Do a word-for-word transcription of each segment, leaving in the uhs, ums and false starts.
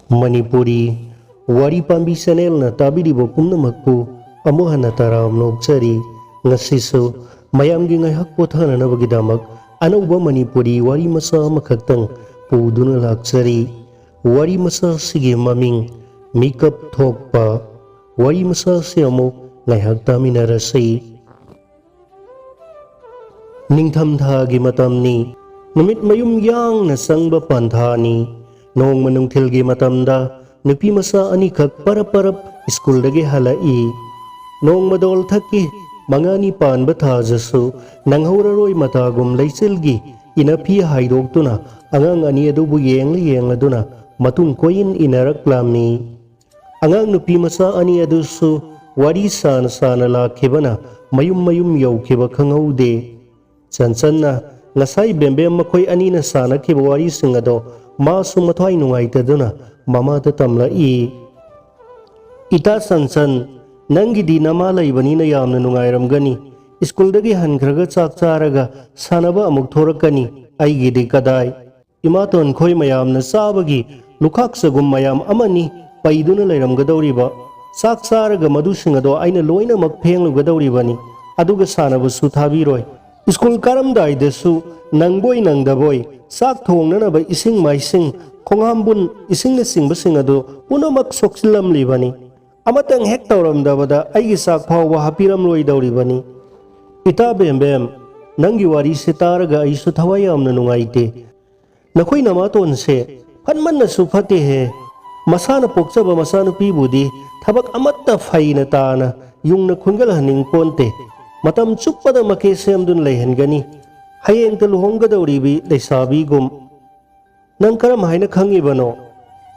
ꯃꯅꯤꯄꯨꯔꯤ ꯋꯥꯔꯤ ꯄꯥꯝꯕꯤ ꯆꯦꯅꯦꯜꯅ ꯇꯥꯕꯤꯔꯤꯕ ꯄꯨꯝꯅꯃꯛꯄꯨ ꯑꯃꯨꯛ ꯍꯟꯅ ꯇꯔꯥꯝꯅ ꯑꯣꯛꯆꯔꯤ꯫ ꯉꯁꯤꯁꯨ ꯃꯌꯥꯝꯒꯤ ꯉꯥꯏꯍꯥꯛ ꯄꯣꯊꯥꯅꯅꯕꯒꯤꯗꯃꯛ ꯑꯅꯧꯕ ꯃꯅꯤꯄꯨꯔꯤ ꯋꯥꯔꯤ ꯃꯆꯥ ꯑꯃꯈꯛꯇꯪ ꯄꯨꯗꯨꯅ ꯂꯥꯛꯆꯔꯤ꯫ ꯋꯥꯔꯤ ꯃꯆꯥ ꯑꯁꯤꯒꯤ ꯃꯃꯤꯡ ꯃꯤꯀꯞ ꯊꯣꯛꯄ꯫ ꯋꯥꯔꯤ ꯃꯆꯥ ꯑꯁꯤ ꯑꯃꯨꯛ ꯉꯥꯏꯍꯥꯛ ꯇꯥꯃꯤꯟꯅꯔꯁꯤ꯫ ꯅꯤꯡꯊꯝꯊꯥꯒꯤ ꯃꯇꯝꯅꯤ꯫ ꯅꯨꯃꯤꯠ ꯃꯌꯨꯝ ꯌꯥꯡꯅ ꯆꯪꯕ ꯄꯥꯟꯊꯥꯅꯤ꯫ ꯅꯣꯡꯃ ꯅꯨꯡꯊꯤꯜꯒꯤ ꯃꯇꯝꯗ ꯅꯨꯄꯤ ꯃꯆꯥ ꯑꯅꯤꯈꯛ ꯄꯔꯞ ꯄꯔꯞ ꯁ꯭ꯀꯨꯜꯗꯒꯤ ꯍꯜꯂꯛꯏ꯫ ꯅꯣꯡꯃꯗꯣꯜ ꯊꯛꯀꯤ ꯃꯉꯥꯅꯤ ꯄꯥꯟꯕ ꯊꯥꯖꯁꯨ ꯅꯪꯍꯧꯔꯔꯣꯏ ꯃꯇꯥꯒꯨꯝ ꯂꯩꯆꯤꯜꯒꯤ ꯏꯅꯐꯤ ꯍꯥꯏꯗꯣꯛꯇꯨꯅ ꯑꯉꯥꯡ ꯑꯅꯤ ꯑꯗꯨꯕꯨ ꯌꯦꯡꯂ ꯌꯦꯡꯂꯗꯨꯅ ꯃꯇꯨꯡ ꯀꯣꯏꯏꯟ ꯏꯟꯅꯔꯛꯂꯝꯃꯤ꯫ ꯑꯉꯥꯡ ꯅꯨꯄꯤ ꯃꯆꯥ ꯑꯅꯤ ꯑꯗꯨꯁꯨ ꯋꯥꯔꯤ ꯁꯥꯅ ꯁꯥꯅ ꯂꯥꯛꯈꯤꯕꯅ ꯃꯌꯨꯝ ꯃꯌꯨꯝ ꯌꯧꯈꯤꯕ ꯈꯪꯍꯧꯗꯦ꯫ ꯆꯟꯆꯟꯅ ꯉꯁꯥꯏ ꯕꯦꯝꯕꯦꯝ ꯃꯈꯣꯏ ꯑꯅꯤꯅ ꯁꯥꯅꯈꯤꯕ ꯋꯥꯔꯤꯁꯤꯡ ꯑꯗꯣ ꯃꯥꯁꯨ ꯃꯊ꯭ꯋꯥꯏ ꯅꯨꯡꯉꯥꯏꯇꯗꯨꯅ ꯃꯃꯥꯗ ꯇꯝꯂꯛꯏ꯫ "ꯏꯇꯥ ꯆꯟꯆꯟ, ꯅꯪꯒꯤꯗꯤ ꯅꯃꯥ ꯂꯩꯕꯅꯤꯅ ꯌꯥꯝꯅ ꯅꯨꯡꯉꯥꯏꯔꯝꯒꯅꯤ꯫ ꯁ꯭ꯀꯨꯜꯗꯒꯤ ꯍꯟꯈ꯭ꯔꯒ ꯆꯥꯛ ꯆꯥꯔꯒ ꯁꯥꯟꯅꯕ ꯑꯃꯨꯛ ꯊꯣꯔꯛꯀꯅꯤ꯫ ꯑꯩꯒꯤꯗꯤ ꯀꯗꯥꯏ? ꯏꯃꯥꯇꯣꯟ ꯈꯣꯏ ꯃꯌꯥꯝꯅ ꯆꯥꯕꯒꯤ ꯂꯨꯈꯥꯛ ꯆꯒꯨꯝ ꯃꯌꯥꯝ ꯑꯃꯅꯤ ꯄꯩꯗꯨꯅ ꯂꯩꯔꯝꯒꯗꯧꯔꯤꯕ꯫ ꯆꯥꯛ ꯆꯥꯔꯒ ꯃꯗꯨꯁꯤꯡ ꯑꯗꯣ ꯑꯩꯅ ꯂꯣꯏꯅꯃꯛ ꯐꯦꯡꯂꯨꯒꯗꯧꯔꯤꯕꯅꯤ꯫ ꯑꯗꯨꯒ ꯁꯥꯟꯅꯕꯁꯨ ꯊꯥꯕꯤꯔꯣꯏ꯫ ꯁ꯭ꯀꯨꯜ ꯀꯥꯔꯝꯗꯥꯏꯗꯁꯨ ꯅꯪꯕꯣꯏ ꯅꯪꯗꯕꯣꯏ ꯆꯥꯛ ꯊꯣꯡꯅꯅꯕ ꯏꯁꯤꯡ ꯃꯥꯏꯁꯤꯡ, ꯈꯣꯡꯍꯥꯝꯕꯨꯟ ꯏꯁꯤꯡꯅꯆꯤꯡꯕꯁꯤꯡ ꯑꯗꯨ ꯄꯨꯝꯅꯃꯛ ꯁꯣꯛꯆꯤꯜꯂꯝꯂꯤꯕꯅꯤ꯫ ꯑꯃꯇꯪ ꯍꯦꯛ ꯇꯧꯔꯝꯗꯕꯗ ꯑꯩꯒꯤ ꯆꯥꯛ ꯐꯥꯎꯕ ꯍꯥꯞꯄꯤꯔꯝꯂꯣꯏꯗꯧꯔꯤꯕꯅꯤ꯫ ꯏꯇꯥ ꯕꯦꯝꯕꯦꯝ, ꯅꯪꯒꯤ ꯋꯥꯔꯤꯁꯤ ꯇꯥꯔꯒ ꯑꯩꯁꯨ ꯊꯋꯥꯏ ꯌꯥꯝꯅ ꯅꯨꯡꯉꯥꯏꯇꯦ꯫ ꯅꯈꯣꯏ ꯅꯃꯥꯇꯣꯟꯁꯦ ꯐꯠꯃꯟꯅꯁꯨ ꯐꯠꯇꯦꯍꯦ꯫ ꯃꯁꯥꯅ ꯄꯣꯛꯆꯕ ꯃꯆꯥꯅꯨꯄꯤꯕꯨꯗꯤ ꯊꯕꯛ ꯑꯃꯠꯇ ꯐꯩꯅ ꯇꯥꯅ ꯌꯨꯝꯅ ꯈꯨꯟꯒꯠꯍꯟꯅꯤꯡ ꯄꯣꯟꯇꯦ꯫ ꯃꯇꯝ ꯆꯨꯞꯄꯗ ꯃꯀꯦ ꯁꯦꯝꯗꯨꯅ ꯂꯩꯍꯟꯒꯅꯤ꯫ ꯍꯌꯦꯡꯇ ꯂꯨꯍꯣꯡꯒꯗꯧꯔꯤꯕꯤ ꯂꯩꯁꯥꯕꯤꯒꯨꯝ꯫ ꯅꯪ ꯀꯔꯝ ꯍꯥꯏꯅ ꯈꯪꯉꯤꯕꯅꯣ?"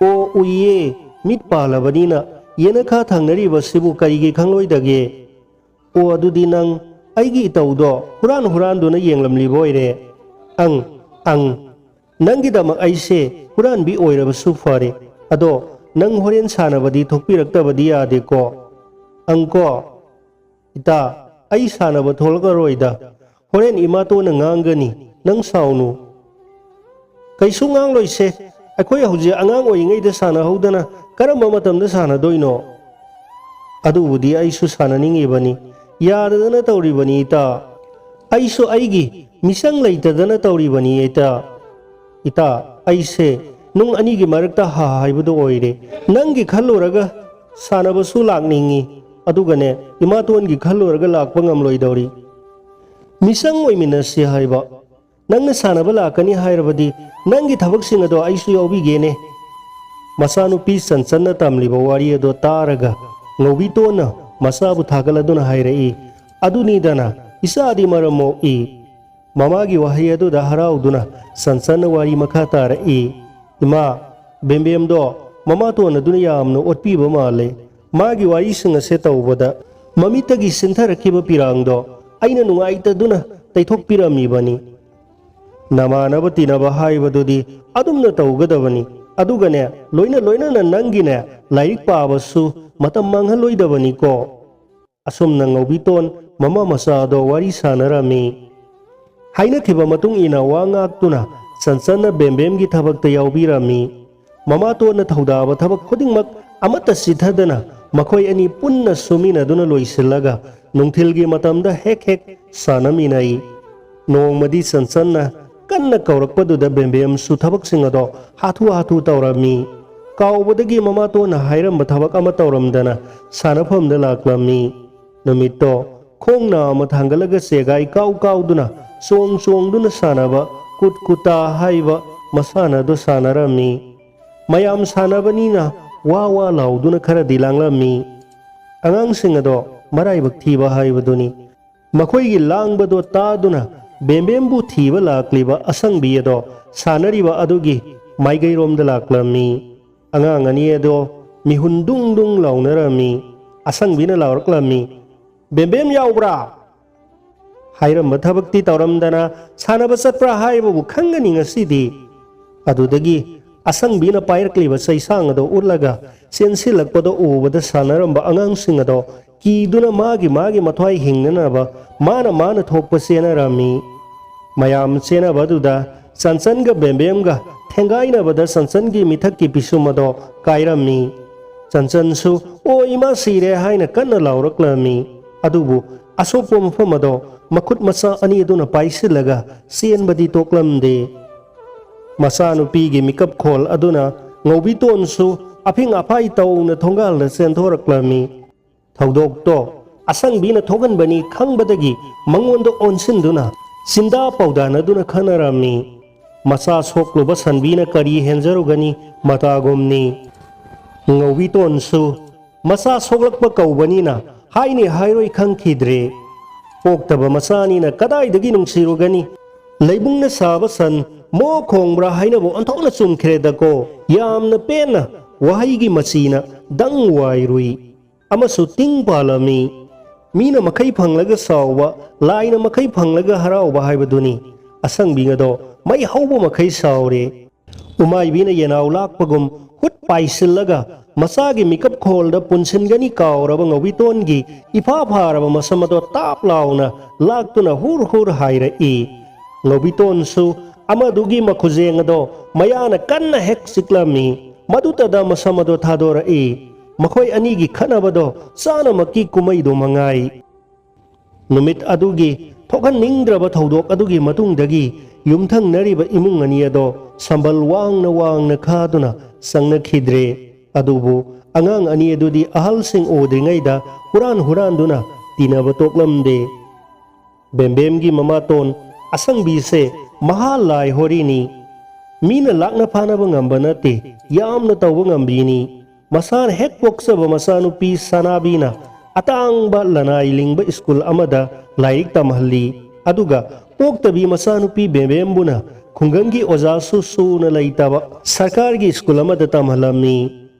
"ꯑꯣ, ꯎꯏꯌꯦ꯫ ꯃꯤꯠ ꯄꯥꯜꯂꯕꯅꯤꯅ ꯌꯦꯅꯈꯥ ꯊꯪꯅꯔꯤꯕꯁꯤꯕꯨ ꯀꯔꯤꯒꯤ ꯈꯪꯂꯣꯏꯗꯒꯦ?" "ꯑꯣ, ꯑꯗꯨꯗꯤ ꯅꯪ ꯑꯩꯒꯤ ꯏꯇꯧꯗꯣ ꯍꯨꯔꯥꯟ ꯍꯨꯔꯥꯟꯗꯨꯅ ꯌꯦꯡꯂꯝꯂꯤꯕ ꯑꯣꯏꯔꯦ?" "ꯑꯪ, ꯑꯪ꯫ ꯅꯪꯒꯤꯗꯃꯛ ꯑꯩꯁꯦ ꯍꯨꯔꯥꯟꯕꯤ ꯑꯣꯏꯔꯕꯁꯨ ꯐꯔꯦ꯫ ꯑꯗꯣ ꯅꯪ ꯍꯣꯔꯦꯟ ꯁꯥꯟꯅꯕꯗꯤ ꯊꯣꯛꯄꯤꯔꯛꯇꯕꯗꯤ ꯌꯥꯗꯦꯀꯣ?" "ꯑꯪꯀꯣ꯫ ꯏꯇꯥ, ꯑꯩ ꯁꯥꯟꯅꯕ ꯊꯣꯛꯂꯛꯑꯔꯣꯏꯗ꯫ ꯍꯣꯔꯦꯟ ꯏꯃꯥꯇꯣꯟꯅ ꯉꯥꯡꯒꯅꯤ꯫ ꯅꯪ ꯁꯥꯎꯅꯨ꯫" "ꯀꯩꯁꯨ ꯉꯥꯡꯂꯣꯏꯁꯦ꯫ ꯑꯩꯈꯣꯏ ꯍꯧꯖꯤꯛ ꯑꯉꯥꯡ ꯑꯣꯏꯔꯤꯉꯩꯗ ꯁꯥꯟꯅꯍꯧꯗꯅ ꯀꯔꯝꯕ ꯃꯇꯝꯗ ꯁꯥꯟꯅꯗꯣꯏꯅꯣ? ꯑꯗꯨꯕꯨꯗꯤ ꯑꯩꯁꯨ ꯁꯥꯟꯅꯅꯤꯡꯉꯤꯕꯅꯤ, ꯌꯥꯗꯗꯅ ꯇꯧꯔꯤꯕꯅꯤ ꯏꯇꯥ꯫ ꯑꯩꯁꯨ ꯑꯩꯒꯤ ꯃꯤꯆꯪ ꯂꯩꯇꯗꯅ ꯇꯧꯔꯤꯕꯅꯤ ꯏꯇꯥ꯫ ꯏꯇꯥ, ꯑꯩꯁꯦ ꯅꯨꯡ ꯑꯅꯤꯒꯤ ꯃꯔꯛꯇ ꯍꯥ ꯍꯥꯏꯕꯗꯨ ꯑꯣꯏꯔꯦ꯫ ꯅꯪꯒꯤ ꯈꯜꯂꯨꯔꯒ ꯁꯥꯟꯅꯕꯁꯨ ꯂꯥꯛꯅꯤꯡꯉꯤ, ꯑꯗꯨꯒꯅꯦ, ꯏꯃꯥꯇꯣꯟꯒꯤ ꯈꯜꯂꯨꯔꯒ ꯂꯥꯛꯄ ꯉꯝꯂꯣꯏꯗꯧꯔꯤ꯫ ꯃꯤꯆꯪ ꯑꯣꯏꯃꯤꯟꯅꯁꯤ ꯍꯥꯏꯕ? ꯅꯪꯅ ꯁꯥꯟꯅꯕ ꯂꯥꯛꯀꯅꯤ ꯍꯥꯏꯔꯕꯗꯤ ꯅꯪꯒꯤ ꯊꯕꯛꯁꯤꯡ ꯑꯗꯣ ꯑꯩꯁꯨ ꯌꯥꯎꯕꯤꯒꯦꯅꯦ꯫ ꯃꯆꯥꯅꯨꯄꯤ ꯆꯟꯆꯟꯅ ꯇꯝꯂꯤꯕ ꯋꯥꯔꯤ ꯑꯗꯣ ꯇꯥꯔꯒ ꯉꯧꯕꯤꯇꯣꯟꯅ ꯃꯆꯥꯕꯨ ꯊꯥꯒꯠꯂꯗꯨꯅ ꯍꯥꯏꯔꯛꯏ, "ꯑꯗꯨꯅꯤꯗꯅ, ꯏꯆꯥꯗꯤ ꯃꯔꯝ ꯃꯣꯛꯏ"꯫ ꯃꯃꯥꯒꯤ ꯋꯥꯍꯩ ꯑꯗꯨꯗ ꯍꯔꯥꯎꯗꯨꯅ ꯆꯟꯆꯟꯅ ꯋꯥꯔꯤ ꯃꯈꯥ ꯇꯥꯔꯛꯏ, "ꯏꯃꯥ, ꯕꯦꯝꯕꯦꯝꯗꯣ ꯃꯃꯥꯇꯣꯟ ꯑꯗꯨꯅ ꯌꯥꯝꯅ ꯑꯣꯠꯄꯤꯕ ꯃꯥꯜꯂꯦ꯫ ꯃꯥꯒꯤ ꯋꯥꯔꯤꯁꯤꯡ ꯑꯁꯦ ꯇꯧꯕꯗ ꯃꯃꯤꯠꯇꯒꯤ ꯁꯤꯟꯊꯔꯛꯈꯤꯕ ꯄꯤꯔꯥꯡꯗꯣ ꯑꯩꯅ ꯅꯨꯡꯉꯥꯏꯇꯗꯨꯅ ꯇꯩꯊꯣꯛꯄꯤꯔꯝꯃꯤꯕꯅꯤ꯫ ꯅꯃꯥꯟꯅꯕ ꯇꯤꯟꯅꯕ ꯍꯥꯏꯕꯗꯨꯗꯤ ꯑꯗꯨꯝꯅ ꯇꯧꯒꯗꯕꯅꯤ꯫ ꯑꯗꯨꯒꯅꯦ, ꯂꯣꯏꯅ ꯂꯣꯏꯅꯅ ꯅꯪꯒꯤꯅꯦ, ꯂꯥꯏꯔꯤꯛ ꯄꯥꯕꯁꯨ ꯃꯇꯝ ꯃꯥꯡꯍꯜꯂꯣꯏꯗꯕꯅꯤꯀꯣ"꯫ ꯑꯁꯨꯝꯅ ꯉꯧꯕꯤꯇꯣꯟ ꯃꯃꯥ ꯃꯆꯥꯗꯣ ꯋꯥꯔꯤ ꯁꯥꯟꯅꯔꯝꯃꯤ꯫ ꯍꯥꯏꯅꯈꯤꯕ ꯃꯇꯨꯡ ꯏꯟꯅ ꯋꯥ ꯉꯥꯛꯇꯨꯅ ꯆꯟꯆꯟꯅ ꯕꯦꯝꯕꯦꯝꯒꯤ ꯊꯕꯛꯇ ꯌꯥꯎꯕꯤꯔꯝꯃꯤ꯫ ꯃꯃꯥꯇꯣꯟꯅ ꯊꯧꯗꯥꯕ ꯊꯕꯛ ꯈꯨꯗꯤꯡꯃꯛ ꯑꯃꯠꯇ ꯆꯤꯠꯊꯗꯅ ꯃꯈꯣꯏ ꯑꯅꯤ ꯄꯨꯟꯅ ꯁꯨꯃꯤꯟꯅꯗꯨꯅ ꯂꯣꯏꯁꯤꯜꯂꯒ ꯅꯨꯡꯊꯤꯜꯒꯤ ꯃꯇꯝꯗ ꯍꯦꯛ ꯍꯦꯛ ꯁꯥꯟꯅꯃꯤꯟꯅꯩ꯫ ꯅꯣꯡꯃꯗꯤ ꯆꯟꯆꯟꯅ ꯀꯟꯅ ꯀꯧꯔꯛꯄꯗꯨꯗ ꯕꯦꯝꯕꯦꯝꯁꯨ ꯊꯕꯛꯁꯤꯡ ꯑꯗꯣ ꯍꯥꯊꯨ ꯍꯥꯊꯨ ꯇꯧꯔꯝꯃꯤ꯫ ꯀꯥꯎꯕꯗꯒꯤ ꯃꯃꯥꯇꯣꯟꯅ ꯍꯥꯏꯔꯝꯕ ꯊꯕꯛ ꯑꯃ ꯇꯧꯔꯝꯗꯅ ꯁꯥꯟꯅꯐꯝꯗ ꯂꯥꯛꯂꯝꯃꯤ꯫ ꯅꯨꯃꯤꯠꯇꯣ ꯈꯣꯡ ꯅꯥꯝꯃ ꯊꯥꯡꯒꯠꯂꯒ ꯆꯦꯒꯥꯏ ꯀꯥꯎ ꯀꯥꯎꯗꯨꯅ, ꯆꯣꯡ ꯆꯣꯡꯗꯨꯅ ꯁꯥꯟꯅꯕ ꯀꯨꯠ ꯀꯨꯇꯥ ꯍꯥꯏꯕ ꯃꯁꯥꯟꯅꯗꯨ ꯁꯥꯟꯅꯔꯝꯃꯤ꯫ ꯃꯌꯥꯝ ꯁꯥꯟꯅꯕꯅꯤꯅ ꯋꯥ ꯋꯥ ꯂꯥꯎꯗꯨꯅ ꯈꯔꯗꯤ ꯂꯥꯡꯂꯝꯃꯤ꯫ ꯑꯉꯥꯡꯁꯤꯡ ꯑꯗꯣ ꯃꯔꯥꯏꯕꯛ ꯊꯤꯕ ꯍꯥꯏꯕꯗꯨꯅꯤ꯫ ꯃꯈꯣꯏꯒꯤ ꯂꯥꯡꯕꯗꯣ ꯇꯥꯗꯨꯅ ꯕꯦꯝꯕꯦꯝꯕꯨ ꯊꯤꯕ ꯂꯥꯛꯂꯤꯕ ꯑꯁꯪꯕꯤ ꯑꯗꯣ ꯁꯥꯟꯅꯔꯤꯕ ꯑꯗꯨꯒꯤ ꯃꯥꯏꯀꯩꯔꯣꯝꯗ ꯂꯥꯛꯂꯝꯃꯤ꯫ ꯑꯉꯥꯡ ꯑꯅꯤ ꯑꯗꯣ ꯃꯤꯍꯨꯟ ꯗꯨꯡ ꯗꯨꯡ ꯂꯥꯎꯅꯔꯝꯃꯤ꯫ ꯑꯁꯪꯕꯤꯅ ꯂꯥꯎꯔꯛꯂꯝꯃꯤ, "ꯕꯦꯝꯕꯦꯝ ꯌꯥꯎꯕ꯭ꯔꯥ? ꯍꯥꯏꯔꯝꯕ ꯊꯕꯛꯇꯤ ꯇꯧꯔꯝꯗꯅ ꯁꯥꯟꯅꯕ ꯆꯠꯄ꯭ꯔꯥ ꯍꯥꯏꯕꯕꯨ ꯈꯪꯒꯅꯤ ꯉꯁꯤꯗꯤ"꯫ ꯑꯗꯨꯗꯒꯤ ꯑꯁꯪꯕꯤꯅ ꯄꯥꯏꯔꯛꯂꯤꯕ ꯆꯩꯁꯥꯡ ꯑꯗꯣ ꯎꯠꯂꯒ ꯆꯦꯟꯁꯤꯜꯂꯛꯄꯗꯣ ꯎꯕꯗ ꯁꯥꯟꯅꯔꯝꯕ ꯑꯉꯥꯡꯁꯤꯡ ꯑꯗꯣ ꯀꯤꯗꯨꯅ ꯃꯥꯒꯤ ꯃꯥꯒꯤ ꯃꯊ꯭ꯋꯥꯏ ꯍꯤꯡꯅꯅꯕ ꯃꯥꯅ ꯃꯥꯅ ꯊꯣꯛꯄ ꯆꯦꯟꯅꯔꯝꯃꯤ꯫ ꯃꯌꯥꯝ ꯆꯦꯟꯅꯕ ꯑꯗꯨꯗ ꯆꯟꯆꯟꯒ ꯕꯦꯝꯕꯦꯝꯒ ꯊꯦꯡꯒꯥꯏꯅꯕꯗ ꯆꯟꯆꯟꯒꯤ ꯃꯤꯊꯛꯀꯤ ꯄꯤꯁꯨꯝ ꯑꯗꯣ ꯀꯥꯏꯔꯝꯃꯤ꯫ ꯆꯟꯆꯟꯁꯨ "ꯑꯣ, ꯏꯃꯥ ꯁꯤꯔꯦ" ꯍꯥꯏꯅ ꯀꯟꯅ ꯂꯥꯎꯔꯛꯂꯝꯃꯤ꯫ ꯑꯗꯨꯕꯨ ꯑꯁꯣꯛꯄ ꯃꯐꯝ ꯑꯗꯣ ꯃꯈꯨꯠ ꯃꯆꯥ ꯑꯅꯤ ꯑꯗꯨꯅ ꯄꯥꯏꯁꯤꯜꯂꯒ ꯆꯦꯟꯕꯗꯤ ꯇꯣꯛꯂꯝꯗꯦ꯫ ꯃꯆꯥꯅꯨꯄꯤꯒꯤ ꯃꯤꯀꯞ ꯈꯣꯜ ꯑꯗꯨꯅ ꯉꯧꯕꯤꯇꯣꯟꯁꯨ ꯑꯐꯤꯡ ꯑꯐꯥꯏ ꯇꯧꯅ ꯊꯣꯡꯒꯥꯜꯗ ꯆꯦꯟꯊꯣꯔꯛꯂꯝꯃꯤ꯫ ꯊꯧꯗꯣꯛꯇꯣ ꯑꯁꯪꯕꯤꯅ ꯊꯣꯛꯍꯟꯕꯅꯤ ꯈꯪꯕꯗꯒꯤ ꯃꯉꯣꯟꯗ ꯑꯣꯟꯁꯤꯟꯗꯨꯅ ꯆꯤꯟꯗꯥ ꯄꯥꯎꯗꯥꯅꯗꯨꯅ ꯈꯟꯅꯔꯝꯃꯤ꯫ ꯃꯆꯥ ꯁꯣꯛꯂꯨꯕ ꯁꯟꯕꯤꯅ ꯀꯔꯤ ꯍꯦꯟꯖꯔꯨꯒꯅꯤ, ꯃꯇꯥꯒꯨꯝꯅꯤ꯫ ꯉꯧꯕꯤꯇꯣꯟꯁꯨ ꯃꯆꯥ ꯁꯣꯛꯂꯛꯄ ꯀꯧꯕꯅꯤꯅ ꯍꯥꯏꯅꯤ ꯍꯥꯏꯔꯣꯏ ꯈꯪꯈꯤꯗ꯭ꯔꯦ꯫ ꯄꯣꯛꯇꯕ ꯃꯆꯥꯅꯤꯅ ꯀꯗꯥꯏꯗꯒꯤ ꯅꯨꯡꯁꯤꯔꯨꯒꯅꯤ? ꯂꯩꯕꯨꯡꯅ ꯁꯥꯕ ꯁꯟ ꯃꯣ ꯈꯣꯡꯕ꯭ꯔꯥ ꯍꯥꯏꯅꯕ ꯑꯣꯟꯊꯣꯛꯅ ꯆꯨꯝꯈ꯭ꯔꯦꯗꯀꯣ꯫ ꯌꯥꯝꯅ ꯄꯦꯟꯅ ꯋꯥꯍꯩꯒꯤ ꯃꯆꯤꯅ ꯗꯪ ꯋꯥꯏꯔꯨꯏ꯫ ꯑꯃꯁꯨ ꯇꯤꯡ ꯄꯥꯜꯂꯝꯃꯤ꯫ ꯃꯤꯅ ꯃꯈꯩ ꯐꯪꯂꯒ ꯁꯥꯎꯕ, ꯂꯥꯏꯅ ꯃꯈꯩ ꯐꯪꯂꯒ ꯍꯔꯥꯎꯕ ꯍꯥꯏꯕꯗꯨꯅꯤ꯫ ꯑꯁꯪꯕꯤꯒꯗꯣ ꯃꯩ ꯍꯧꯕ ꯃꯈꯩ ꯁꯥꯎꯔꯦ꯫ ꯎꯃꯥꯏꯕꯤꯅ ꯌꯦꯅꯥꯎ ꯂꯥꯛꯄꯒꯨꯝ ꯍꯨꯠ ꯄꯥꯏꯁꯤꯜꯂꯒ ꯃꯆꯥꯒꯤ ꯃꯤꯀꯞ ꯈꯣꯜꯗ ꯄꯨꯟꯁꯤꯟꯒꯅꯤ ꯀꯥꯎꯔꯕ ꯉꯧꯕꯤꯇꯣꯟꯒꯤ ꯏꯐꯥ ꯐꯥꯔꯕ ꯃꯁꯝ ꯑꯗꯣ ꯇꯥꯞ ꯂꯥꯎꯅ ꯂꯥꯛꯇꯨꯅ ꯍꯨꯔ ꯍꯨꯔ ꯍꯥꯏꯔꯛꯏ꯫ ꯉꯧꯕꯤꯇꯣꯟꯁꯨ ꯑꯃꯗꯨꯒꯤ ꯃꯈꯨꯖꯦꯡ ꯑꯗꯣ ꯃꯌꯥꯅ ꯀꯟꯅ ꯍꯦꯛ ꯆꯤꯛꯂꯝꯃꯤ꯫ ꯃꯗꯨꯇꯗ ꯃꯁꯝ ꯑꯗꯣ ꯊꯥꯗꯣꯔꯛꯏ꯫ ꯃꯈꯣꯏ ꯑꯅꯤꯒꯤ ꯈꯠꯅꯕꯗꯣ ꯆꯥꯅꯃꯛꯀꯤ ꯀꯨꯝꯍꯩꯗꯨ ꯃꯉꯥꯏ꯫ ꯅꯨꯃꯤꯠ ꯑꯗꯨꯒꯤ ꯊꯣꯛꯍꯟꯅꯤꯡꯗ꯭ꯔꯕ ꯊꯧꯗꯣꯛ ꯑꯗꯨꯒꯤ ꯃꯇꯨꯡꯗꯒꯤ ꯌꯨꯝꯊꯪꯅꯔꯤꯕ ꯏꯃꯨꯡ ꯑꯅꯤ ꯑꯗꯣ ꯁꯝꯕꯜ ꯋꯥꯡꯅ ꯋꯥꯡꯅ ꯈꯥꯗꯨꯅ ꯆꯪꯅꯈꯤꯗ꯭ꯔꯦ꯫ ꯑꯗꯨꯕꯨ ꯑꯉꯥꯡ ꯑꯅꯤ ꯑꯗꯨꯗꯤ ꯑꯍꯜꯁꯤꯡ ꯎꯗ꯭ꯔꯤꯉꯩꯗ ꯍꯨꯔꯥꯟ ꯍꯨꯔꯥꯟꯗꯨꯅ ꯇꯤꯟꯅꯕ ꯇꯣꯛꯂꯝꯗꯦ꯫ ꯕꯦꯝꯕꯦꯝꯒꯤ ꯃꯃꯥꯇꯣꯟ ꯑꯁꯪꯕꯤꯁꯦ ꯃꯍꯥ ꯂꯥꯏ ꯍꯣꯔꯤꯅꯤ꯫ ꯃꯤꯅ ꯂꯥꯛꯅ ꯐꯥꯅꯕ ꯉꯝꯕ ꯅꯠꯇꯦ, ꯌꯥꯝꯅ ꯇꯧꯕ ꯉꯝꯕꯤꯅꯤ꯫ ꯃꯁꯥꯅ ꯍꯦꯛ ꯄꯣꯛꯆꯕ ꯃꯆꯥꯅꯨꯄꯤ ꯁꯅꯥꯕꯤꯅ ꯑꯇꯥꯡꯕ ꯂꯅꯥꯏ ꯂꯤꯡꯕ ꯁ꯭ꯀꯨꯜ ꯑꯃꯗ ꯂꯥꯏꯔꯤꯛ ꯇꯝꯍꯜꯂꯤ꯫ ꯑꯗꯨꯒ ꯄꯣꯛꯇꯕꯤ ꯃꯆꯥꯅꯨꯄꯤ ꯕꯦꯝꯕꯦꯝꯕꯨꯅ ꯈꯨꯡꯒꯪꯒꯤ ꯑꯣꯖꯥꯁꯨ ꯁꯨꯅ ꯂꯩꯇꯕ ꯁꯔꯀꯥꯔꯒꯤ ꯁ꯭ꯀꯨꯜ ꯑꯃꯗ ꯇꯝꯍꯜꯂꯝꯃꯤ꯫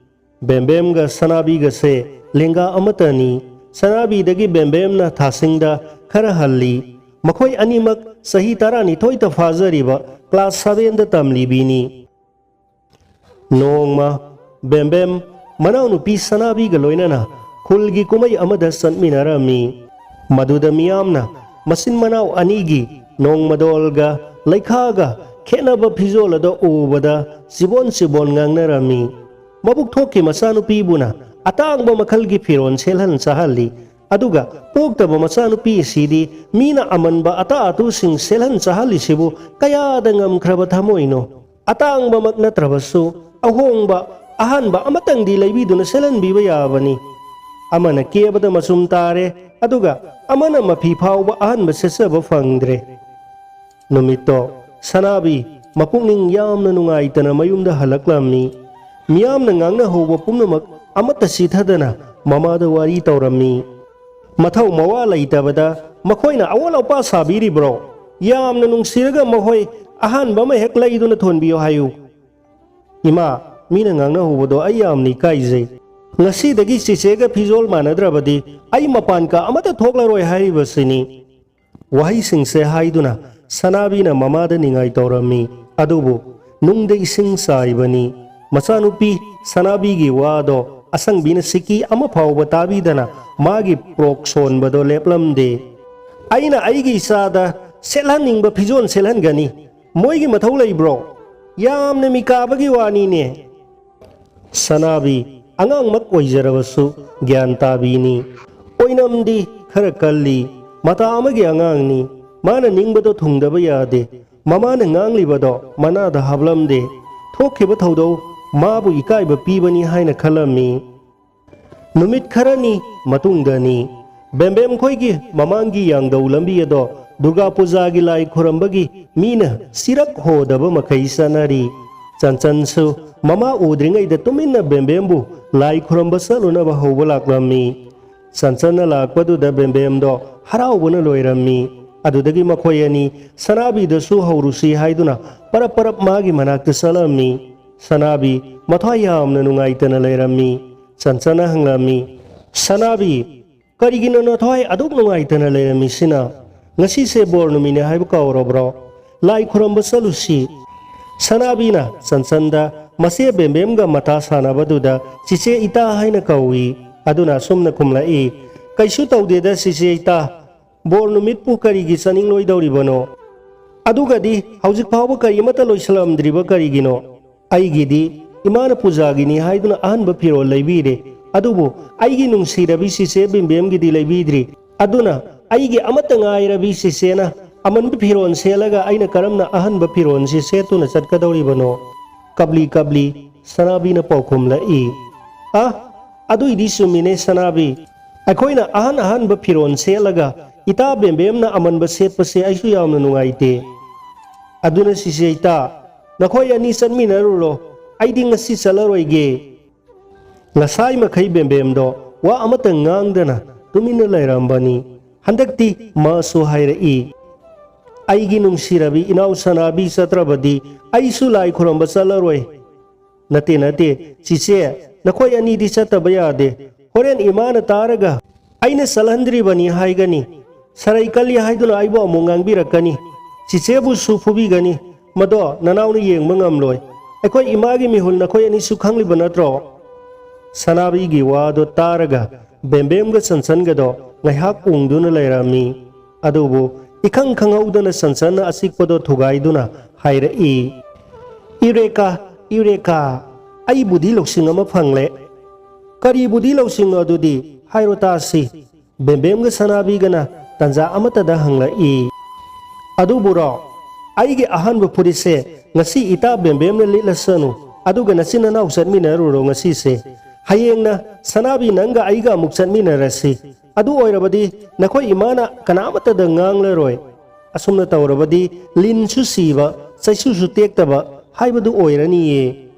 ꯕꯦꯝꯕꯦꯝꯒ ꯁꯅꯥꯕꯤꯒꯁꯦ ꯂꯦꯡꯒꯥ ꯑꯃꯠꯇꯅꯤ꯫ ꯁꯅꯥꯕꯤꯗꯒꯤ ꯕꯦꯝꯕꯦꯝꯅ ꯊꯥꯁꯤꯡꯗ ꯈꯔ ꯍꯜꯂꯤ꯫ ꯃꯈꯣꯏ ꯑꯅꯤꯃꯛ ꯆꯍꯤ ꯇꯔꯥꯅꯤꯊꯣꯏꯇ ꯐꯥꯖꯔꯤꯕ ꯀ꯭ꯂꯥꯁ ꯁꯚꯦꯟꯗ ꯇꯝꯂꯤꯕꯤꯅꯤ꯫ ꯅꯣꯡꯃ ꯕꯦꯝꯕꯦꯝ ꯃꯅꯥꯎꯅꯨꯄꯤ ꯁꯅꯥꯕꯤꯒ ꯂꯣꯏꯅꯅ ꯈꯨꯜꯒꯤ ꯀꯨꯝꯍꯩ ꯑꯃꯗ ꯆꯠꯃꯤꯟꯅꯔꯝꯃꯤ꯫ ꯃꯗꯨꯗ ꯃꯤꯌꯥꯝꯅ ꯃꯆꯤꯟ ꯃꯅꯥꯎ ꯑꯅꯤꯒꯤ ꯅꯣꯡꯃꯗꯣꯜꯒ ꯂꯩꯈꯥꯒ ꯈꯦꯠꯅꯕ ꯐꯤꯖꯣꯜ ꯑꯗꯣ ꯎꯕꯗ ꯆꯤꯕꯣꯟ ꯆꯤꯕꯣꯟ ꯉꯥꯡꯅꯔꯝꯃꯤ꯫ ꯃꯕꯨꯛ ꯊꯣꯛꯈꯤ ꯃꯆꯥꯅꯨꯄꯤꯕꯨꯅ ꯑꯇꯥꯡꯕ ꯃꯈꯜꯒꯤ ꯐꯤꯔꯣꯜ ꯁꯦꯠꯍꯟ ꯆꯥꯍꯜꯂꯤ, ꯑꯗꯨꯒ ꯄꯣꯛꯇꯕ ꯃꯆꯥꯅꯨꯄꯤ ꯑꯁꯤꯗꯤ ꯃꯤꯅ ꯑꯃꯟꯕ ꯑꯇꯥ ꯑꯇꯨꯁꯤꯡ ꯁꯦꯠꯍꯟ ꯆꯥꯍꯜꯂꯤꯁꯤꯕꯨ ꯀꯌꯥꯗ ꯉꯝꯈ꯭ꯔꯕ ꯊꯃꯣꯏꯅꯣ? ꯑꯇꯥꯡꯕꯃꯛ ꯅꯠꯇ꯭ꯔꯕꯁꯨ ꯑꯍꯣꯡꯕ, ꯑꯍꯥꯟꯕ ꯑꯃꯇꯪꯗꯤ ꯂꯩꯕꯤꯗꯨꯅ ꯁꯦꯠꯍꯟꯕꯤꯕ ꯌꯥꯕꯅꯤ꯫ ꯑꯃꯅ ꯀꯦꯕꯗ ꯃꯆꯨꯝ ꯇꯥꯔꯦ, ꯑꯗꯨꯒ ꯑꯃꯅ ꯃꯐꯤ ꯐꯥꯎꯕ ꯑꯍꯟꯕ ꯁꯦꯠꯆꯕ ꯐꯪꯗ꯭ꯔꯦ꯫ ꯅꯨꯃꯤꯠꯇꯣ ꯁꯅꯥꯕꯤ ꯃꯄꯨꯛꯅꯤꯡ ꯌꯥꯝꯅ ꯅꯨꯡꯉꯥꯏꯇꯅ ꯃꯌꯨꯝꯗ ꯍꯜꯂꯛꯂꯝꯃꯤ꯫ ꯃꯤꯌꯥꯝꯅ ꯉꯥꯡꯅꯍꯧꯕ ꯄꯨꯝꯅꯃꯛ ꯑꯃꯠꯇ ꯆꯤꯊꯗꯅ ꯃꯃꯥꯗ ꯋꯥꯔꯤ ꯇꯧꯔꯝꯃꯤ꯫ ꯃꯊꯧ ꯃꯋꯥ ꯂꯩꯇꯕꯗ ꯃꯈꯣꯏꯅ ꯑꯋꯣꯠ ꯑꯄꯥ ꯁꯥꯕꯤꯔꯤꯕ꯭ꯔꯣ? ꯌꯥꯝꯅ ꯅꯨꯡꯁꯤꯔꯒ ꯃꯈꯣꯏ ꯑꯍꯥꯟꯕ ꯑꯃ ꯍꯦꯛ ꯂꯩꯗꯨꯅ ꯊꯣꯟꯕꯤꯌꯨ ꯍꯥꯏꯌꯨ꯫ ꯏꯃꯥ, ꯃꯤꯅ ꯉꯥꯡꯅꯍꯧꯕꯗꯣ ꯑꯩ ꯌꯥꯝꯅ ꯏꯀꯥꯏꯖꯩ꯫ ꯉꯁꯤꯗꯒꯤ ꯆꯤꯆꯦꯒ ꯐꯤꯖꯣꯜ ꯃꯥꯟꯅꯗ꯭ꯔꯕꯗꯤ ꯑꯩ ꯃꯄꯥꯟ ꯀꯥ ꯑꯃꯠꯇ ꯊꯣꯛꯂꯔꯣꯏ ꯍꯥꯏꯔꯤꯕꯁꯤꯅꯤ꯫ ꯋꯥꯍꯩꯁꯤꯡꯁꯦ ꯍꯥꯏꯗꯨꯅ ꯁꯅꯥꯕꯤꯅ ꯃꯃꯥꯗ ꯅꯤꯡꯉꯥꯏ ꯇꯧꯔꯝꯃꯤ꯫ ꯑꯗꯨꯕꯨ ꯅꯨꯡꯗ ꯏꯁꯤꯡ ꯆꯥꯏꯕꯅꯤ꯫ ꯃꯆꯥꯅꯨꯄꯤ ꯁꯅꯥꯕꯤꯒꯤ ꯋꯥꯗꯣ ꯑꯁꯪꯕꯤꯅ ꯁꯤꯀꯤ ꯑꯃ ꯐꯥꯎꯕ ꯇꯥꯕꯤꯗꯅ ꯃꯥꯒꯤ ꯄ꯭ꯔꯣꯛ ꯁꯣꯟꯕꯗꯣ ꯂꯦꯞꯂꯝꯗꯦ꯫ "ꯑꯩꯅ ꯑꯩꯒꯤ ꯏꯆꯥꯗ ꯁꯦꯠꯍꯟꯅꯤꯡꯕ ꯐꯤꯖꯣꯜ ꯁꯦꯠꯍꯟꯒꯅꯤ꯫ ꯃꯣꯏꯒꯤ ꯃꯊꯧ ꯂꯩꯕ꯭ꯔꯣ? ꯌꯥꯝꯅ ꯃꯤꯀꯥꯕꯒꯤ ꯋꯥꯅꯤꯅꯦ꯫" ꯁꯅꯥꯕꯤ ꯑꯉꯥꯡꯃꯛ ꯑꯣꯏꯖꯔꯕꯁꯨ ꯒ꯭ꯌꯥꯟ ꯇꯥꯕꯤꯅꯤ꯫ ꯑꯣꯏꯅꯝꯗꯤ ꯈꯔ ꯀꯜꯂꯤ꯫ ꯃꯇꯥ ꯑꯃꯒꯤ ꯑꯉꯥꯡꯅꯤ꯫ ꯃꯥꯅ ꯅꯤꯡꯕꯗꯣ ꯊꯨꯡꯗꯕ ꯌꯥꯗꯦ꯫ ꯃꯃꯥꯅ ꯉꯥꯡꯂꯤꯕꯗꯣ ꯃꯅꯥꯗ ꯍꯥꯞꯂꯝꯗꯦ꯫ ꯊꯣꯛꯈꯤꯕ ꯊꯧꯗꯧ ꯃꯥꯕꯨ ꯏꯀꯥꯏꯕ ꯄꯤꯕꯅꯤ ꯍꯥꯏꯅ ꯈꯜꯂꯝꯃꯤ꯫ ꯅꯨꯃꯤꯠ ꯈꯔꯅꯤ ꯃꯇꯨꯡꯗꯅꯤ꯫ ꯕꯦꯝꯕꯦꯝ ꯈꯣꯏꯒꯤ ꯃꯃꯥꯡꯒꯤ ꯌꯥꯡꯗꯧ ꯂꯝꯕꯤ ꯑꯗꯣ ꯗꯨꯔꯒꯥ ꯄꯨꯖꯥꯒꯤ ꯂꯥꯏ ꯈꯨꯔꯝꯕꯒꯤ ꯃꯤꯅ ꯁꯤꯔꯛ ꯍꯣꯗꯕ ꯃꯈꯩ ꯆꯠꯅꯔꯤ꯫ ꯆꯟꯆꯟꯁꯨ ꯃꯃꯥ ꯎꯗ꯭ꯔꯤꯉꯩꯗ ꯇꯨꯃꯤꯟꯅ ꯕꯦꯝꯕꯦꯝꯕꯨ ꯂꯥꯏ ꯈꯨꯔꯝꯕ ꯆꯠꯂꯨꯅꯕ ꯍꯧꯕ ꯂꯥꯛꯂꯝꯃꯤ꯫ ꯆꯟꯆꯟꯅ ꯂꯥꯛꯄꯗꯨꯗ ꯕꯦꯝꯕꯦꯝꯗꯣ ꯍꯔꯥꯎꯕꯅ ꯂꯣꯏꯔꯝꯃꯤ꯫ ꯑꯗꯨꯗꯒꯤ ꯃꯈꯣꯏ ꯑꯅꯤ ꯁꯅꯥꯕꯤꯗꯁꯨ ꯍꯧꯔꯨꯁꯤ ꯍꯥꯏꯗꯨꯅ ꯄꯔꯞ ꯄꯔꯞ ꯃꯥꯒꯤ ꯃꯅꯥꯛꯇ ꯆꯠꯂꯝꯃꯤ꯫ ꯁꯅꯥꯕꯤ ꯃꯊ꯭ꯋꯥꯏ ꯌꯥꯝꯅ ꯅꯨꯡꯉꯥꯏꯇꯅ ꯂꯩꯔꯝꯃꯤ꯫ ꯆꯟꯆꯟꯅ ꯍꯪꯂꯝꯃꯤ, "ꯁꯅꯥꯕꯤ, ꯀꯔꯤꯒꯤꯅꯣ ꯅꯊ꯭ꯋꯥꯏ ꯑꯗꯨꯛ ꯅꯨꯡꯉꯥꯏꯇꯅ ꯂꯩꯔꯝꯃꯤꯁꯤꯅ? ꯉꯁꯤꯁꯦ ꯕꯣꯔ ꯅꯨꯃꯤꯠꯅꯦ ꯍꯥꯏꯕ ꯀꯥꯎꯔꯕ꯭ꯔꯣ? ꯂꯥꯏ ꯈꯨꯔꯝꯕ ꯆꯠꯂꯨꯁꯤ꯫" ꯁꯅꯥꯕꯤꯅ ꯆꯟꯆꯟꯗ ꯃꯆꯦ ꯕꯦꯝꯕꯦꯝꯒ ꯃꯇꯥ ꯁꯥꯟꯅꯕꯗꯨꯗ ꯆꯤꯆꯦ ꯏꯇꯥ ꯍꯥꯏꯅ ꯀꯧꯏ꯫ ꯑꯗꯨꯅ ꯑꯁꯨꯝꯅ ꯈꯨꯝꯂꯛꯏ, "ꯀꯩꯁꯨ ꯇꯧꯗꯦꯗ ꯆꯤꯆꯦ ꯏꯇꯥ, ꯕꯣꯔ ꯅꯨꯃꯤꯠꯄꯨ ꯀꯔꯤꯒꯤ ꯆꯠꯅꯤꯡꯂꯣꯏꯗꯧꯔꯤꯕꯅꯣ? "ꯑꯗꯨꯒꯗꯤ ꯍꯧꯖꯤꯛ ꯐꯥꯎꯕ ꯀꯔꯤꯃꯠꯇ ꯂꯣꯏꯁꯤꯜꯂꯝꯗ꯭ꯔꯤꯕ ꯀꯔꯤꯒꯤꯅꯣ?" "ꯑꯩꯒꯤꯗꯤ ꯏꯃꯥꯅ ꯄꯨꯖꯥꯒꯤꯅꯤ ꯍꯥꯏꯗꯨꯅ ꯑꯍꯟꯕ ꯐꯤꯔꯣꯜ ꯂꯩꯕꯤꯔꯦ, ꯑꯗꯨꯕꯨ ꯑꯩꯒꯤ ꯅꯨꯡꯁꯤꯔꯕꯤ ꯆꯤꯆꯦ ꯕꯦꯝꯕꯦꯝꯒꯤꯗꯤ ꯂꯩꯕꯤꯗ꯭ꯔꯤ꯫ ꯑꯗꯨꯅ ꯑꯩꯒꯤ ꯑꯃꯠꯇ ꯉꯥꯏꯔꯕꯤ ꯆꯤꯆꯦꯅ ꯑꯃꯟꯕ ꯐꯤꯔꯣꯜ ꯁꯦꯠꯂꯒ ꯑꯩꯅ ꯀꯔꯝꯅ ꯑꯍꯟꯕ ꯐꯤꯔꯣꯜꯁꯤ ꯁꯦꯠꯇꯨꯅ ꯆꯠꯀꯗꯧꯔꯤꯕꯅꯣ?" ꯀꯞꯂꯤ ꯀꯞꯂꯤ ꯁꯅꯥꯕꯤꯅ ꯄꯥꯎꯈꯨꯝꯂꯛꯏ꯫ "ꯑ, ꯑꯗꯨꯏꯗꯤ ꯆꯨꯝꯃꯤꯅꯦ ꯁꯅꯥꯕꯤ꯫ ꯑꯩꯈꯣꯏꯅ ꯑꯍꯟ ꯑꯍꯟꯕ ꯐꯤꯔꯣꯜ ꯁꯦꯠꯂꯒ ꯏꯇꯥ ꯕꯦꯝꯕꯦꯝꯅ ꯑꯃꯟꯕ ꯁꯦꯠꯄꯁꯦ ꯑꯩꯁꯨ ꯌꯥꯝꯅ ꯅꯨꯡꯉꯥꯏꯇꯦ꯫ ꯑꯗꯨꯅ ꯆꯤꯆꯦ ꯏꯇꯥ, ꯅꯈꯣꯏ ꯑꯅꯤ ꯆꯠꯃꯤꯟꯅꯔꯨꯔꯣ, ꯑꯩꯗꯤ ꯉꯁꯤ ꯆꯠꯂꯔꯣꯏꯒꯦ꯫" ꯉꯁꯥꯏ ꯃꯈꯩ ꯕꯦꯝꯕꯦꯝꯗꯣ ꯋꯥ ꯑꯃꯠꯇ ꯉꯥꯡꯗꯅ ꯇꯨꯃꯤꯟꯅ ꯂꯩꯔꯝꯕꯅꯤ꯫ ꯍꯟꯗꯛꯇꯤ ꯃꯥꯁꯨ ꯍꯥꯏꯔꯛꯏ, "ꯑꯩꯒꯤ ꯅꯨꯡꯁꯤꯔꯕꯤ ꯏꯅꯥꯎ ꯁꯅꯥꯕꯤ ꯆꯠꯇ꯭ꯔꯕꯗꯤ ꯑꯩꯁꯨ ꯂꯥꯏ ꯈꯨꯔꯝꯕ ꯆꯠꯂꯔꯣꯏ꯫" "ꯅꯠꯇꯦ, ꯅꯠꯇꯦ, ꯆꯤꯆꯦ, ꯅꯈꯣꯏ ꯑꯅꯤꯗꯤ ꯆꯠꯇꯕ ꯌꯥꯗꯦ꯫ ꯍꯣꯔꯦꯟ ꯏꯃꯥꯅ ꯇꯥꯔꯒ ꯑꯩꯅ ꯆꯠꯍꯟꯗ꯭ꯔꯤꯕꯅꯤ ꯍꯥꯏꯒꯅꯤ꯫ ꯁꯔꯩ ꯀꯜꯂꯤ ꯍꯥꯏꯗꯨꯅ ꯑꯩꯕꯨ ꯑꯃꯨꯛ ꯉꯥꯡꯕꯤꯔꯛꯀꯅꯤ꯫ ꯆꯤꯆꯦꯕꯨꯁꯨ ꯐꯨꯕꯤꯒꯅꯤ꯫ ꯃꯗꯣ ꯅꯅꯥꯎꯅ ꯌꯦꯡꯕ ꯉꯝꯂꯣꯏ꯫ ꯑꯩꯈꯣꯏ ꯏꯃꯥꯒꯤ ꯃꯤꯍꯨꯜ ꯅꯈꯣꯏ ꯑꯅꯤꯁꯨ ꯈꯪꯂꯤꯕ ꯅꯠꯇ꯭ꯔꯣ?" ꯁꯅꯥꯕꯤꯒꯤ ꯋꯥꯗꯣ ꯇꯥꯔꯒ ꯕꯦꯝꯕꯦꯝꯒ ꯁꯟꯁꯟꯒꯗꯣ ꯉꯥꯏꯍꯥꯛ ꯎꯪꯗꯨꯅ ꯂꯩꯔꯝꯃꯤ꯫ ꯑꯗꯨꯕꯨ ꯏꯈꯪ ꯈꯪꯍꯧꯗꯅ ꯁꯟꯁꯟꯅ ꯑꯆꯤꯛꯄꯗꯣ ꯊꯨꯒꯥꯏꯗꯨꯅ ꯍꯥꯏꯔꯛꯏ, "ꯏꯔꯦꯀꯥ, ꯏꯔꯦꯀꯥ, ꯑꯩꯕꯨꯗꯤ ꯂꯧꯁꯤꯡ ꯑꯃ ꯐꯪꯂꯦ꯫" "ꯀꯔꯤꯕꯨꯗꯤ ꯂꯧꯁꯤꯡꯅꯣ ꯑꯗꯨꯗꯤ? ꯍꯥꯏꯔꯣ ꯇꯥꯁꯤ꯫" ꯕꯦꯝꯕꯦꯝꯒ ꯁꯅꯥꯕꯤꯒꯅ ꯇꯟꯖꯥ ꯑꯃꯠꯇꯗ ꯍꯪꯂꯛꯏ꯫ "ꯑꯗꯨꯕꯨꯔꯣ, ꯑꯩꯒꯤ ꯑꯍꯥꯟꯕ ꯐꯨꯔꯤꯠꯁꯦ ꯉꯁꯤ ꯏꯇꯥ ꯕꯦꯝꯕꯦꯝꯅ ꯂꯤꯠꯂꯁꯅꯨ, ꯑꯗꯨꯒ ꯅꯆꯤꯟ ꯅꯅꯥꯎ ꯆꯠꯃꯤꯟꯅꯔꯨꯔꯣ ꯉꯁꯤꯁꯦ꯫ ꯍꯌꯦꯡꯅ ꯁꯅꯥꯕꯤ ꯅꯪꯒ ꯑꯩꯒ ꯑꯃꯨꯛ ꯆꯠꯃꯤꯟꯅꯔꯁꯤ꯫ ꯑꯗꯨ ꯑꯣꯏꯔꯕꯗꯤ ꯅꯈꯣꯏ ꯏꯃꯥꯅ ꯀꯅꯥꯃꯠꯇꯗ ꯉꯥꯡꯂꯔꯣꯏ꯫ ꯑꯁꯨꯝꯅ ꯇꯧꯔꯕꯗꯤ ꯂꯤꯟꯁꯨ ꯁꯤꯕ, ꯆꯩꯁꯨꯁꯨ ꯇꯦꯛꯇꯕ ꯍꯥꯏꯕꯗꯨ ꯑꯣꯏꯔꯅꯤꯌꯦ꯫"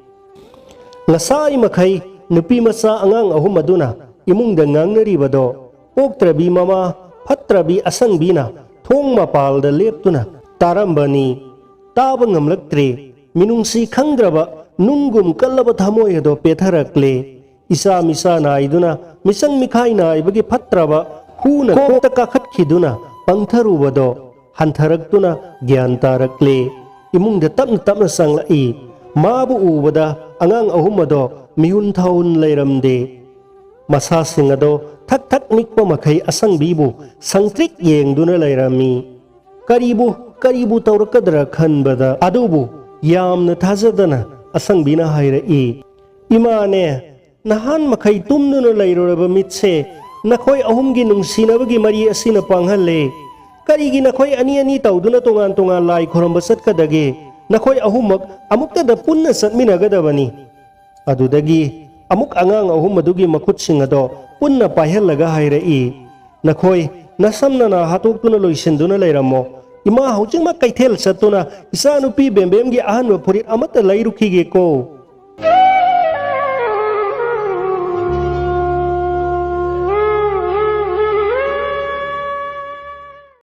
ꯉꯁꯥꯏ ꯃꯈꯩ ꯅꯨꯄꯤ ꯃꯆꯥ ꯑꯉꯥꯡ ꯑꯍꯨꯝ ꯑꯗꯨꯅ ꯏꯃꯨꯡꯗ ꯉꯥꯡꯅꯔꯤꯕꯗꯣ ꯑꯣꯛꯇ꯭ꯔꯕꯤ ꯃꯃꯥ ꯐꯠꯇ꯭ꯔꯕꯤ ꯑꯁꯪꯕꯤꯅ ꯊꯣꯡ ꯃꯄꯥꯜꯗ ꯂꯦꯞꯇꯨꯅ ꯇꯥꯔꯝꯕꯅꯤ꯫ ꯇꯥꯕ ꯉꯝꯂꯛꯇ꯭ꯔꯦ꯫ ꯃꯤꯅꯨꯡꯁꯤ ꯈꯪꯗ꯭ꯔꯕ ꯅꯨꯡꯒꯨꯝ ꯀꯜꯂꯕ ꯊꯃꯣꯏ ꯑꯗꯣ ꯄꯦꯊꯔꯛꯂꯦ꯫ ꯏꯆꯥ ꯃꯤꯆꯥ ꯅꯥꯏꯗꯨꯅ ꯃꯤꯆꯪ ꯃꯤꯈꯥꯏ ꯅꯥꯏꯕꯒꯤ ꯐꯠꯇ꯭ꯔꯕ ꯍꯨꯅ ꯀꯣꯛꯇ ꯀꯥꯈꯠꯈꯤꯗꯨꯅ ꯄꯪꯊꯔꯨꯕꯗꯣ ꯍꯟꯊꯔꯛꯇꯨꯅ ꯒ꯭ꯌꯥꯟ ꯇꯥꯔꯛꯂꯦ꯫ ꯏꯃꯨꯡꯗ ꯇꯞꯅ ꯇꯞꯅ ꯆꯪꯂꯛꯏ꯫ ꯃꯥꯕꯨ ꯎꯕꯗ ꯑꯉꯥꯡ ꯑꯍꯨꯝ ꯑꯗꯣ ꯃꯤꯍꯨꯟ ꯊꯥꯍꯨꯟ ꯂꯩꯔꯝꯗꯦ꯫ ꯃꯁꯥꯁꯤꯡ ꯑꯗꯣ ꯊꯛ ꯊꯛ ꯅꯤꯛꯄ ꯃꯈꯩ ꯑꯁꯪꯕꯤꯕꯨ ꯁꯪꯇ꯭ꯔꯤꯛ ꯌꯦꯡꯗꯨꯅ ꯂꯩꯔꯝꯃꯤ꯫ "ꯀꯔꯤꯕꯨ ꯀꯔꯤꯕꯨ ꯇꯧꯔꯛꯀꯗ꯭ꯔꯥ ꯈꯟꯕꯗ, ꯑꯗꯨꯕꯨ ꯌꯥꯝꯅ ꯊꯥꯖꯗꯅ ꯑꯁꯪꯕꯤꯅ ꯍꯥꯏꯔꯛꯏ, "ꯏꯃꯥꯅꯦ, ꯅꯍꯥꯟ ꯃꯈꯩ ꯇꯨꯝꯗꯨꯅ ꯂꯩꯔꯨꯔꯕ ꯃꯤꯠꯁꯦ ꯅꯈꯣꯏ ꯑꯍꯨꯝꯒꯤ ꯅꯨꯡꯁꯤꯅꯕꯒꯤ ꯃꯔꯤ ꯑꯁꯤꯅ ꯄꯥꯡꯍꯜꯂꯦ꯫ ꯀꯔꯤꯒꯤ ꯅꯈꯣꯏ ꯑꯅꯤ ꯑꯅꯤ ꯇꯧꯗꯨꯅ ꯇꯣꯉꯥꯟ ꯇꯣꯉꯥꯟ ꯂꯥꯏ ꯈꯨꯔꯨꯝꯕ ꯆꯠꯀꯗꯒꯦ? ꯅꯈꯣꯏ ꯑꯍꯨꯝꯃꯛ ꯑꯃꯨꯛꯇꯗ ꯄꯨꯟꯅ ꯆꯠꯃꯤꯟꯅꯒꯗꯕꯅꯤ꯫" ꯑꯗꯨꯗꯒꯤ ꯑꯃꯨꯛ ꯑꯉꯥꯡ ꯑꯍꯨꯝ ꯑꯗꯨꯒꯤ ꯃꯈꯨꯠꯁꯤꯡ ꯑꯗꯣ ꯄꯨꯟꯅ ꯄꯥꯏꯍꯜꯂꯒ ꯍꯥꯏꯔꯛꯏ, "ꯅꯈꯣꯏ ꯅꯁꯝꯅꯅ ꯍꯥꯠꯇꯣꯛꯇꯨꯅ ꯂꯣꯏꯁꯤꯟꯗꯨꯅ ꯂꯩꯔꯝꯃꯣ꯫ ꯏꯃꯥ ꯍꯧꯖꯤꯛꯃꯛ ꯀꯩꯊꯦꯜ ꯆꯠꯇꯨꯅ ꯏꯆꯥꯅꯨꯄꯤ ꯕꯦꯝꯕꯦꯝꯒꯤ ꯑꯍꯟꯕ ꯐꯨꯔꯤꯠ ꯑꯃꯠꯇ ꯂꯩꯔꯨꯈꯤꯒꯦꯀꯣ꯫"